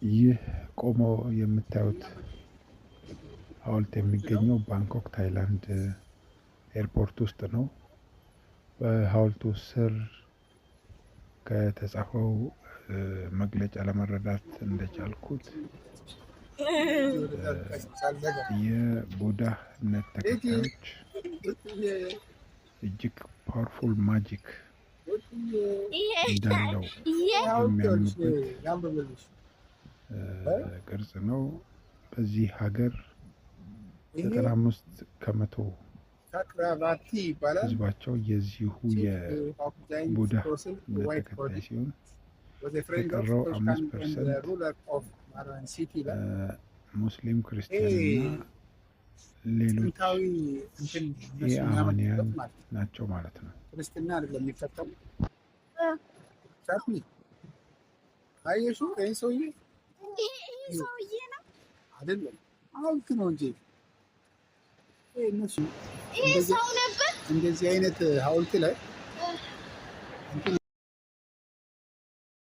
ይህ ቆሞ የምታዩት ሐውልት የሚገኘው ባንኮክ ታይላንድ ኤርፖርት ውስጥ ነው። በሐውልቱ ስር ከተጻፈው መግለጫ ለመረዳት እንደቻልኩት የቡዳ እምነት ተከታዮች እጅግ powerful magic እንዳለው የሚያምኑበት ቅርጽ ነው። በዚህ ሀገር 95% ህዝባቸው የዚሁ የቡዳ እምነት ተከታይ ሲሆን የቀረው 5% ሙስሊም፣ ክርስቲያን እና ሌሎች ኢአማንያን ናቸው ማለት ነው። ክርስትና አይደለም የሚከተሉ። ቻፒ፣ አየሽው? ይሄን ሰውዬ። ይሄ ሰውዬ ነው። አይደለም፣ ሐውልት ነው እንጂ እነሱ ይሄ ሰው ነበር። እንደዚህ አይነት ሐውልት ላይ እንትን